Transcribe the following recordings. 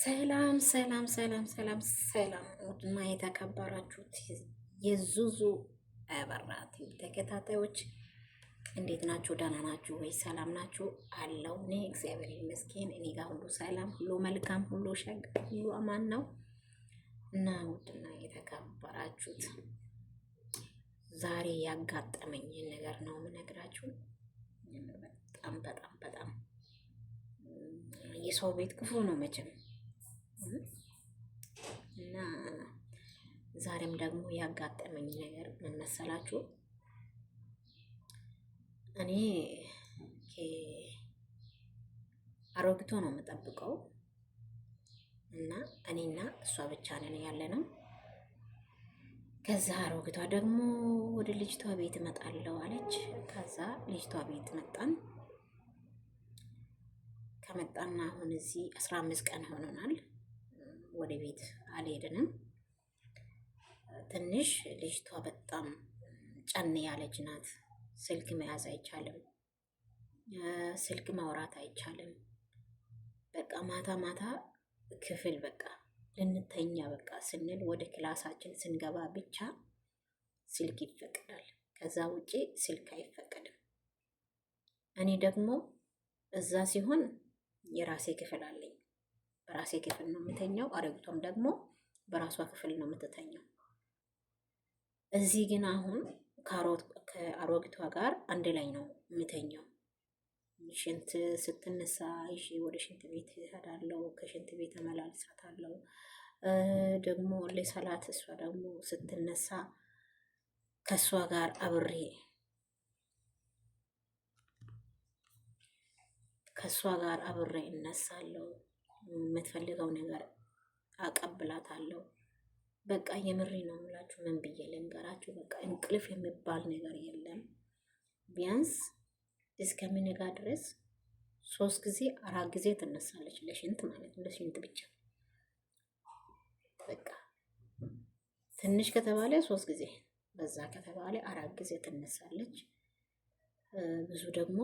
ሰላም ሰላም ሰላም ሰላም ሰላም፣ ውድና የተከበራችሁት የዙዙ አበራት ተከታታዮች እንዴት ናችሁ? ደህና ናችሁ ወይ? ሰላም ናችሁ? አለው እኔ እግዚአብሔር ይመስገን፣ እኔ ጋር ሁሉ ሰላም፣ ሁሉ መልካም፣ ሁሉ ሸግ፣ ሁሉ አማን ነው። እና ውድና የተከበራችሁት ዛሬ ያጋጠመኝን ነገር ነው የምነግራችሁ። በጣም በጣም በጣም የሰው ቤት ክፉ ነው መቼም። እና ዛሬም ደግሞ ያጋጠመኝ ነገር ምን መሰላችሁ? እኔ አሮጊቷ ነው የምጠብቀው እና እኔና እሷ ብቻ ነን ያለ ነው። ከዛ አሮጊቷ ደግሞ ወደ ልጅቷ ቤት እመጣለሁ አለች። ከዛ ልጅቷ ቤት መጣን። ከመጣና አሁን እዚህ 15 ቀን ሆኖናል። ወደ ቤት አልሄድንም። ትንሽ ልጅቷ በጣም ጨን ያለች ናት። ስልክ መያዝ አይቻልም። ስልክ ማውራት አይቻልም። በቃ ማታ ማታ ክፍል በቃ ልንተኛ በቃ ስንል ወደ ክላሳችን ስንገባ ብቻ ስልክ ይፈቀዳል። ከዛ ውጪ ስልክ አይፈቀድም። እኔ ደግሞ እዛ ሲሆን የራሴ ክፍል አለኝ። በራሴ ክፍል ነው የምተኛው። አረግቷም ደግሞ በራሷ ክፍል ነው የምትተኛው። እዚህ ግን አሁን ከአሮጊቷ ጋር አንድ ላይ ነው የምተኛው። ሽንት ስትነሳ ይዤ ወደ ሽንት ቤት እሄዳለሁ። ከሽንት ቤት እመላልሳታለሁ። ደግሞ ለሰላት እሷ ደግሞ ስትነሳ ከእሷ ጋር አብሬ ከእሷ ጋር አብሬ እነሳለሁ። የምትፈልገው ነገር አቀብላታለሁ። በቃ የምሬ ነው የምላችሁ። ምን ብዬ ልንገራችሁ? በቃ እንቅልፍ የሚባል ነገር የለም። ቢያንስ እስከሚነጋ ድረስ 3 ጊዜ 4 ጊዜ ትነሳለች፣ ለሽንት ማለት ነው። ለሽንት ብቻ በቃ ትንሽ ከተባለ 3 ጊዜ፣ በዛ ከተባለ 4 ጊዜ ትነሳለች። ብዙ ደግሞ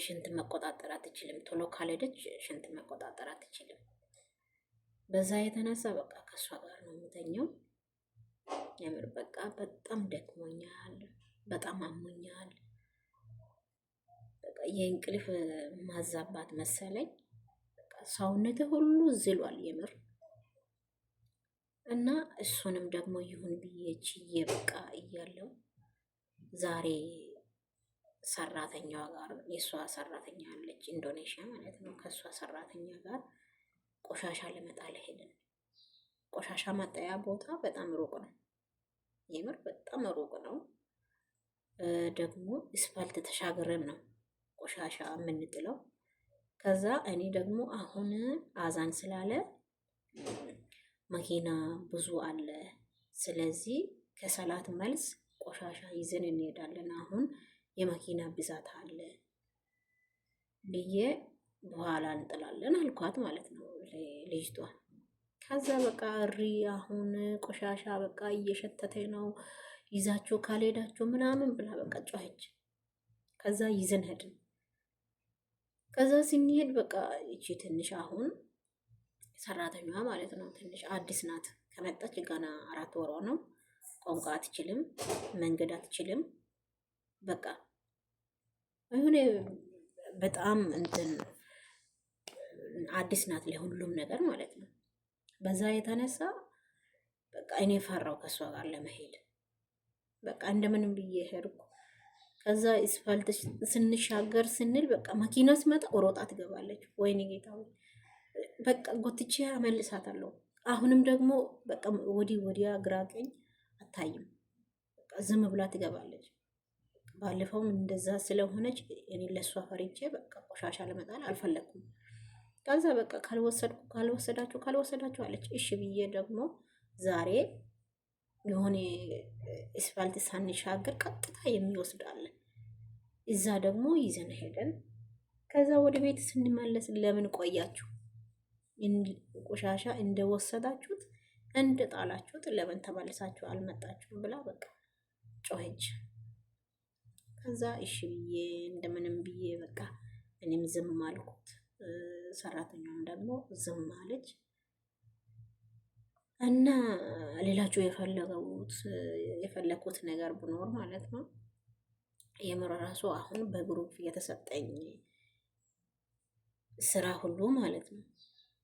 ሽንት መቆጣጠር አትችልም። ቶሎ ካልሄደች ሽንት መቆጣጠር አትችልም። በዛ የተነሳ በቃ ከእሷ ጋር ነው የምተኛው። የምር በቃ በጣም ደክሞኛል፣ በጣም አሞኛል። በቃ የእንቅልፍ ማዛባት መሰለኝ። በቃ ሰውነቴ ሁሉ ዝሏል የምር። እና እሱንም ደግሞ ይሁን ብዬ ችዬ በቃ እያለው ዛሬ ሰራተኛዋ ጋር፣ የእሷ ሰራተኛ አለች ኢንዶኔሽያ ማለት ነው። ከእሷ ሰራተኛ ጋር ቆሻሻ ለመጣል ሄድን። ቆሻሻ ማጠያ ቦታ በጣም ሩቅ ነው፣ የምር በጣም ሩቅ ነው። ደግሞ እስፋልት ተሻግረን ነው ቆሻሻ የምንጥለው። ከዛ እኔ ደግሞ አሁን አዛን ስላለ መኪና ብዙ አለ። ስለዚህ ከሰላት መልስ ቆሻሻ ይዘን እንሄዳለን። አሁን የመኪና ብዛት አለ ብዬ በኋላ እንጥላለን አልኳት ማለት ነው ልጅቷ። ከዛ በቃ እሪ አሁን ቆሻሻ በቃ እየሸተተ ነው ይዛችሁ ካልሄዳችሁ ምናምን ብላ በቃ ጮኸች። ከዛ ይዘን ሄድን። ከዛ ስንሄድ በቃ እቺ ትንሽ አሁን ሰራተኛዋ ማለት ነው ትንሽ አዲስ ናት። ከመጣች ገና 4 ወሯ ነው። ቋንቋ አትችልም፣ መንገድ አትችልም። በቃ የሆነ በጣም እንትን አዲስ ናት ለሁሉም ነገር ማለት ነው። በዛ የተነሳ በቃ እኔ ፈራው ከእሷ ጋር ለመሄድ። በቃ እንደምንም ብዬ ሄድኩ። ከዛ እስፋልት ስንሻገር ስንል በቃ መኪና ስመጣ ሮጣ ትገባለች። ወይኔ ጌታ፣ በቃ ጎትቼ አመልሳታለሁ። አሁንም ደግሞ በቃ ወዲህ ወዲያ ግራ ቀኝ አታይም። በቃ ዝም ብላ ትገባለች። ባለፈውም እንደዛ ስለሆነች እኔ ለእሷ ፈርቼ በቃ ቆሻሻ ለመጣል አልፈለግኩም። ከዛ በቃ ካልወሰድኩ ካልወሰዳችሁ ካልወሰዳችሁ አለች። እሺ ብዬ ደግሞ ዛሬ የሆነ እስፋልት ሳንሻገር ቀጥታ የሚወስዳለን እዛ ደግሞ ይዘን ሄደን ከዛ ወደ ቤት ስንመለስ ለምን ቆያችሁ? ቆሻሻ እንደወሰዳችሁት እንደጣላችሁት ለምን ተመልሳችሁ አልመጣችሁም? ብላ በቃ ጮኸች። ከዛ እሺ ብዬ እንደምንም ብዬ በቃ እኔም ዝም አልኩት። ሰራተኛውም ደግሞ ዝም አለች። እና ሌላችሁ የፈለኩት ነገር ብኖር ማለት ነው የምር ራሱ አሁን በ group የተሰጠኝ ስራ ሁሉ ማለት ነው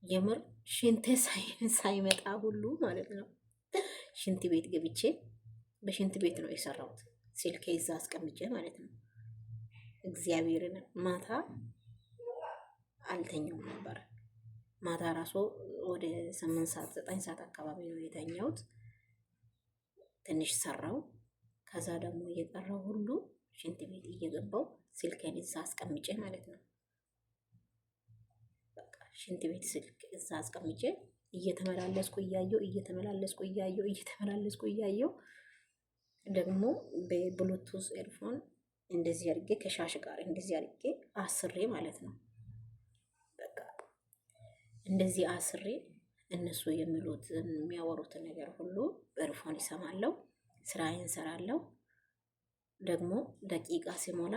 የምር ሽንቴ ሳይመጣ ሁሉ ማለት ነው ሽንት ቤት ገብቼ በሽንት ቤት ነው የሰራሁት። ስልኬ እዛ አስቀምጬ ማለት ነው። እግዚአብሔርን ማታ አልተኛውም ነበር። ማታ ራሱ ወደ 8 ሰዓት 9 ሰዓት አካባቢ ነው የተኛሁት። ትንሽ ሰራው። ከዛ ደግሞ እየቀረው ሁሉ ሽንት ቤት እየገባው ስልኬን እዛ አስቀምጬ ማለት ነው። በቃ ሽንት ቤት ስልክ እዛ አስቀምጬ እየተመላለስኩ እያየው እየተመላለስኩ እያየው እየተመላለስኩ እያየው ደግሞ በ Bluetooth earphone እንደዚህ አድርጌ ከሻሽ ጋር እንደዚህ አድርጌ አስሬ ማለት ነው። በቃ እንደዚህ አስሬ እነሱ የሚሉት የሚያወሩትን ነገር ሁሉ በ earphone ይሰማለሁ። ስራዬን ሰራለሁ። ደግሞ ደቂቃ ሲሞላ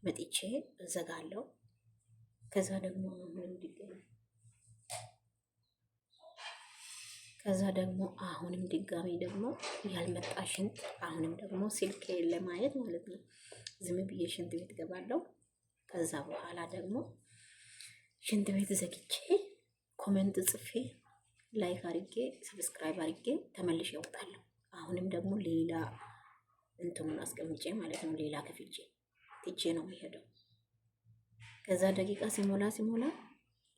መጥቼ እዘጋለሁ። ከዛ ደግሞ አሁንም ድጋሚ ከዛ ደግሞ አሁንም ድጋሚ ደግሞ ያልመጣ ሽንት አሁንም ደግሞ ስልክ ለማየት ማለት ነው። ዝም ብዬ ሽንት ቤት ገባለሁ። ከዛ በኋላ ደግሞ ሽንት ቤት ዘግቼ comment ጽፌ like አርጌ subscribe አርጌ ተመልሼ እወጣለሁ። አሁንም ደግሞ ሌላ እንትኑን አስቀምጬ ማለት ነው ሌላ ከፍቼ ትቼ ነው የሚሄደው። ከዛ ደቂቃ ሲሞላ ሲሞላ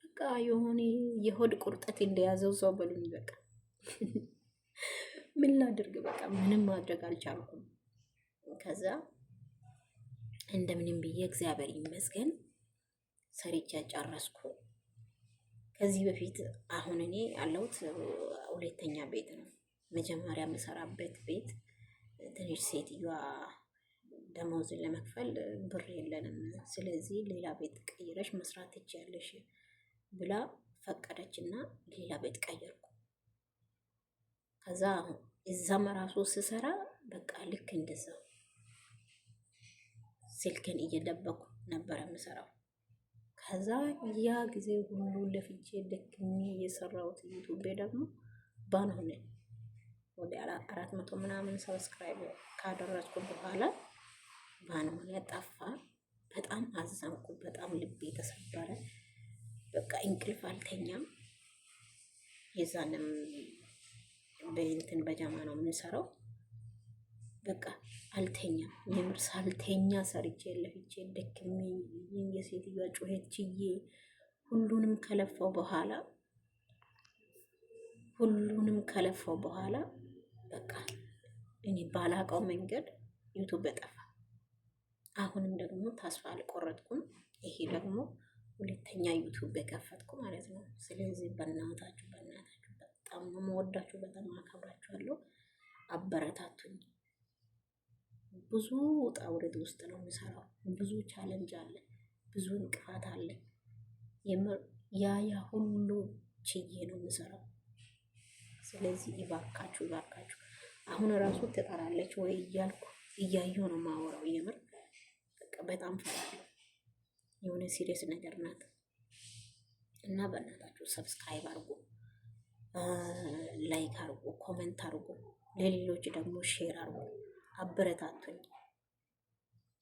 በቃ የሆነ የሆድ ቁርጠት እንደያዘው ሰው በሉኝ በቃ ምን ላድርግ? በቃ ምንም ማድረግ አልቻልኩም። ከዛ እንደምንም ብዬ እግዚአብሔር ይመስገን ሰርቼ ጨረስኩ። ከዚህ በፊት አሁን እኔ ያለሁት ሁለተኛ ቤት ነው። መጀመሪያ የምሰራበት ቤት ትንሽ ሴትዮዋ ደመወዝን ለመክፈል ብር የለንም፣ ስለዚህ ሌላ ቤት ቀይረሽ መስራት ትችያለሽ ብላ ፈቀደች እና ሌላ ቤት ቀየርኩ። ከዛ እዛም ራሱ ስሰራ በቃ ልክ እንደዛ ስልክን እየደበኩ ነበረ የምሰራው። ከዛ ያ ጊዜ ሁሉ ለፍቼ ደክሜ የሰራሁት ዩቱቤ ደግሞ ban ሆነ። ወደ 400 ምናምን subscribe ካደረስኩ በኋላ ban ሆነ፣ ጠፋ። በጣም አዘንኩ። በጣም ልቤ ተሰበረ። በቃ እንቅልፍ አልተኛም። የዛንም በእንትን በጃማ ነው የምንሰራው። በቃ አልተኛም። የምር ሳልተኛ ሰርቼ ለፍቼ ደክሜ የሴትዮዋ ጩኸት ችዬ ሁሉንም ከለፋው በኋላ ሁሉንም ከለፋው በኋላ በቃ እኔ ባላቀው መንገድ ዩቱብ ጠፋ። አሁንም ደግሞ ተስፋ አልቆረጥኩም። ይሄ ደግሞ ሁለተኛ ዩቱብ የከፈትኩ ማለት ነው። ስለዚህ በእናታችሁ በእናታችሁ በጣም ነው የምወዳችሁ፣ በጣም አከብራችኋለሁ። አበረታቱኝ። ብዙ ውጣ ውረድ ውስጥ ነው የምሰራው። ብዙ challenge አለ፣ ብዙ እንቅፋት አለ። ያ ያ ሁሉ ችዬ ነው የምሰራው። ስለዚህ እባካችሁ እባካችሁ አሁን ራሱ ትጠራለች ወይ እያልኩ እያየሁ ነው የማወራው። የምር በቃ በጣም ፈራለሁ። የሆነ serious ነገር ናት እና በእናታችሁ subscribe አድርጉ፣ like አድርጉ፣ comment አድርጉ፣ ለሌሎች ደግሞ share አድርጉ፣ አበረታቱኝ።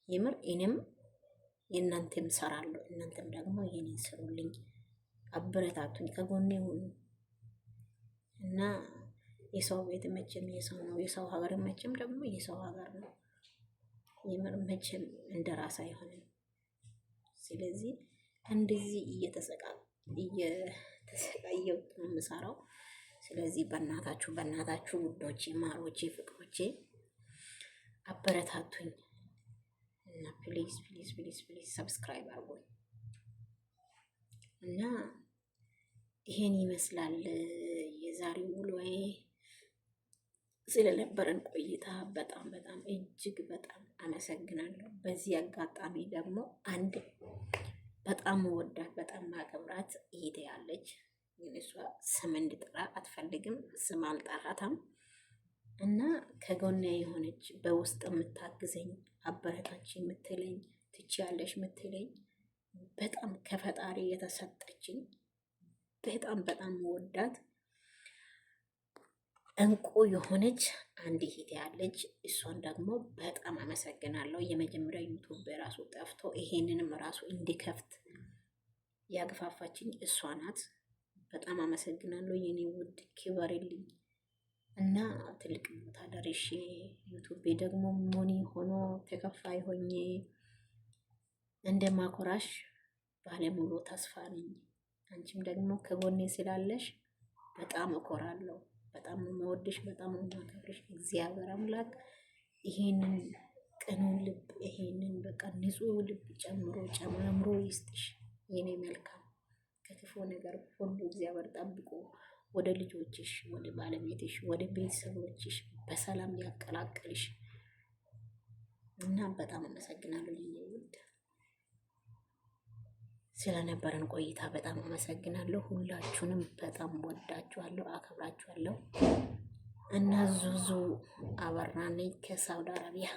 የምር እኔም የእናንተም ሰራለሁ፣ እናንተም ደግሞ የኔን ስሩልኝ፣ አበረታቱኝ፣ ከጎኔ ሁኑ እና የሰው ቤት መቼም የሰው ነው፣ የሰው ሀገር መቼም ደግሞ የሰው ሀገር ነው። የምር መቼም እንደ ራስ አይሆንም። ስለዚህ እንደዚህ እየተሰቃየሁ ነው የምሰራው። ስለዚህ በእናታችሁ በእናታችሁ ውዶቼ፣ ማሮቼ፣ ፍቅሮቼ አበረታቱኝ እና please please please please subscribe አድርጉኝ እና ይሄን ይመስላል የዛሬው ውሎዬ። ስለነበረን ቆይታ በጣም በጣም እጅግ በጣም አመሰግናለሁ። በዚህ አጋጣሚ ደግሞ አንድ በጣም መወዳት በጣም ማከብራት እህቴ ያለች ግን እሷ ስም እንድጠራ አትፈልግም። ስም አልጠራታም እና ከጎኔ የሆነች በውስጥ የምታግዘኝ አበረታች የምትለኝ ትችያለሽ የምትለኝ በጣም ከፈጣሪ የተሰጠችኝ በጣም በጣም ወዳት እንቁ የሆነች አንድ እህቴ ያለች፣ እሷን ደግሞ በጣም አመሰግናለሁ። የመጀመሪያ ዩቱብ ራሱ ጠፍቶ ይሄንንም ራሱ እንዲከፍት ያግፋፋችኝ እሷ ናት። በጣም አመሰግናለሁ የኔ ውድ ክበርልኝ እና ትልቅ ቦታ ደርሼ ዩቱቤ ደግሞ money ሆኖ ተከፋይ ሆኜ እንደማኮራሽ ባለሙሉ ተስፋ ነኝ። አንቺም ደግሞ ከጎኔ ስላለሽ በጣም እኮራለሁ። በጣም ነው የምወድሽ፣ በጣም ነው የማከብርሽ። እግዚአብሔር አምላክ ይሄንን ቅኑን ልብ ይሄንን በቃ ንጹህ ልብ ጨምሮ ጨማምሮ ይስጥሽ የኔ መልካም። ከክፉ ነገር ሁሉ እግዚአብሔር ጠብቆ ወደ ልጆችሽ፣ ወደ ባለቤትሽ፣ ወደ ቤተሰቦችሽ በሰላም ያቀላቅልሽ እና በጣም አመሰግናለሁ የኔ ውድ ስለነበረን ቆይታ በጣም አመሰግናለሁ። ሁላችሁንም በጣም ወዳችኋለሁ፣ አከብራችኋለሁ እና ዙዙ አበራ ነኝ ከሳውዲ አረቢያ።